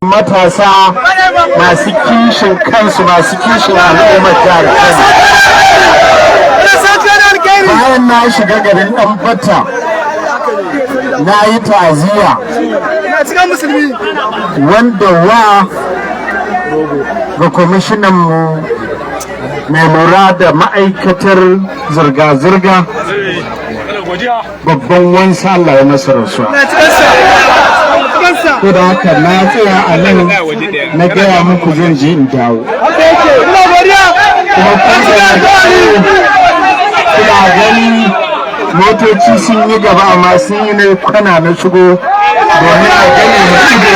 Matasa masu kishin kansu, masu kishin al'ummar jihar Kano. Bayan na shiga garin Ɗanbatta na yi ta'aziyya wanda wa ga kwamishinanmu mai lura da ma'aikatar zirga-zirga, babban wansa, Allah ya masa rasuwa. Ko da haka na tsaya a nan na gaya muku zan je in dawo. Kuma kuna gani motoci sun yi gaba, amma sun yi ne kwana na shigo domin a gane mu ido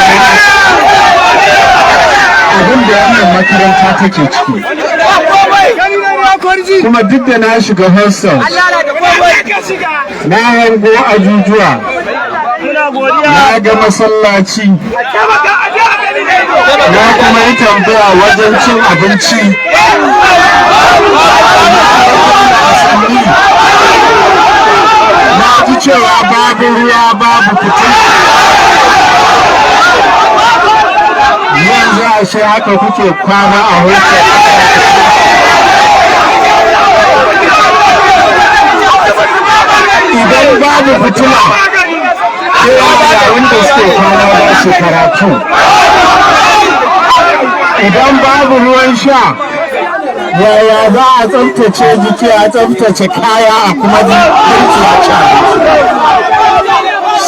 abin da wannan makaranta take ciki. Kuma duk da na shiga hostel, na hango ajujuwa, na ga masallaci, na kuma yi tambaya wajen cin abinci. Na ji cewa babu ruwa, babu fitila. Yanzu ashe haka kuke kwana a hostel? Idan babu fitila, yaya wanda suke kwana ba su karatu? Idan babu ruwan sha, yaya za a tsaftace jiki, a tsaftace kaya, a kuma girki, a ci?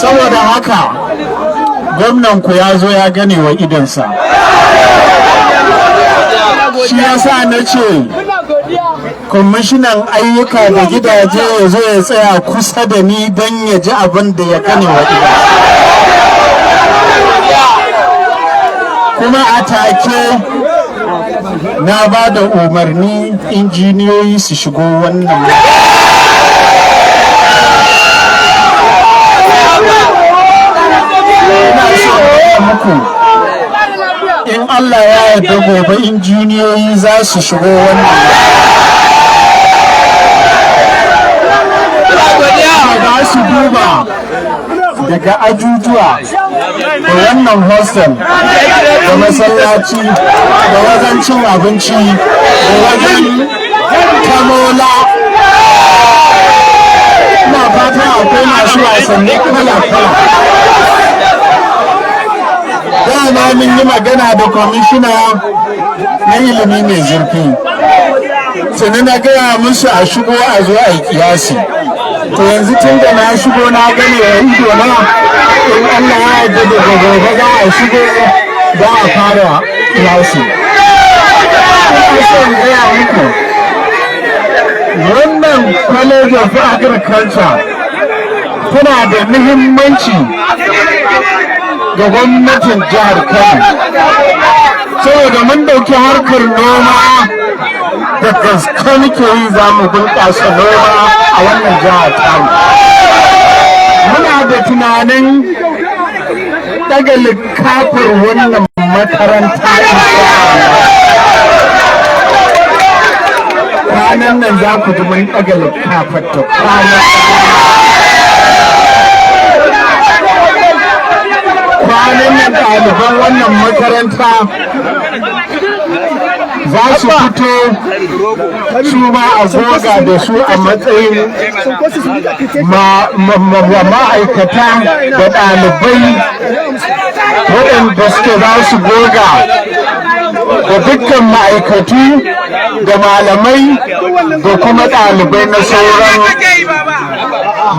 Saboda haka gwamnan ku ya zo ya gane wa idonsa. Shi yasa na ce kwamishinan ayyuka da gidaje ya zo ya tsaya kusa da ni don ya ji abin da ya gane wa idonsa. Kuma a take na ba da umarni injiniyoyi su shigo wannan. Ina so muku, in Allah ya yarda, gobe injiniyoyi za su shigo wannan, za su duba daga ajujuwa da wannan hostel da masallaci da wajen cin abinci da wajen tamola. Ina fata akwai masu wasanni kala-kala. Dama mun yi magana da kwamishina na ilimi mai zurfi, tuni na gaya musu a shigo, a zo a yi kiyasi. To yanzu tun da na shigo na gane wa ido na, in Allah ya yarda, daga gobe za a shigo, za a fara kiyasi. Ina so in gaya muku, wannan College of Agriculture tana da muhimmanci ga gwamnatin jihar Kano, saboda mun dauki harkar noma da gaske muke yi. Za mu bunƙasa noma a wannan jihar tamu. Muna da tunanin daga likafar wannan makaranta. Kwanan nan za ku ji mun daga likafar ta. Kwanan nan ɗaliban wannan makaranta za su fito, su ma a goga da su a matsayin ma'aikata da ɗalibai waɗanda suke za su goga da dukkan ma'aikatu da malamai da kuma ɗalibai na sauran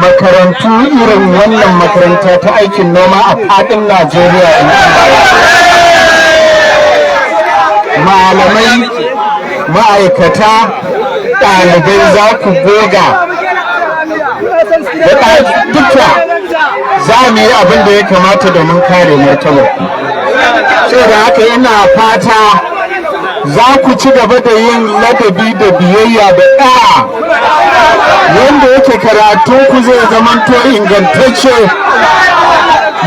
makarantu irin wannan makaranta ta aikin noma a faɗin Najeriya in. Malamai, ma'aikata, ɗalibai, za ku goga da duka. Za mu yi abin da ya kamata domin kare martabar ku. Saboda haka ina fata za ku ci gaba da yin ladabi da biyayya da ɗa'a, wanda yake karatun ku zai zamanto ingantacce,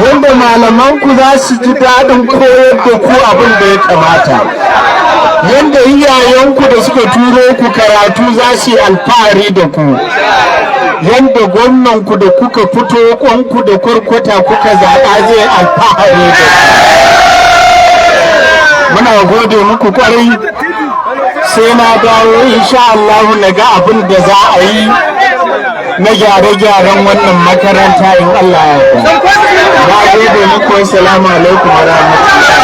wanda malamanku za su ji daɗin koyar da ku abin da ya kamata, yanda iyayenku da suka turo ku karatu za su yi alfahari da ku, yanda gwamnanku da kuka fito kwanku da kwarkwata kuka zaɓa zai alfahari da ku. Gode muku kwarai. Sai na dawo, insha Allah, na ga abin da za a yi na gyare-gyaren wannan makaranta, in Allah ya yarda. Na gode muku. Assalamu alaikum wa rahmatullahi.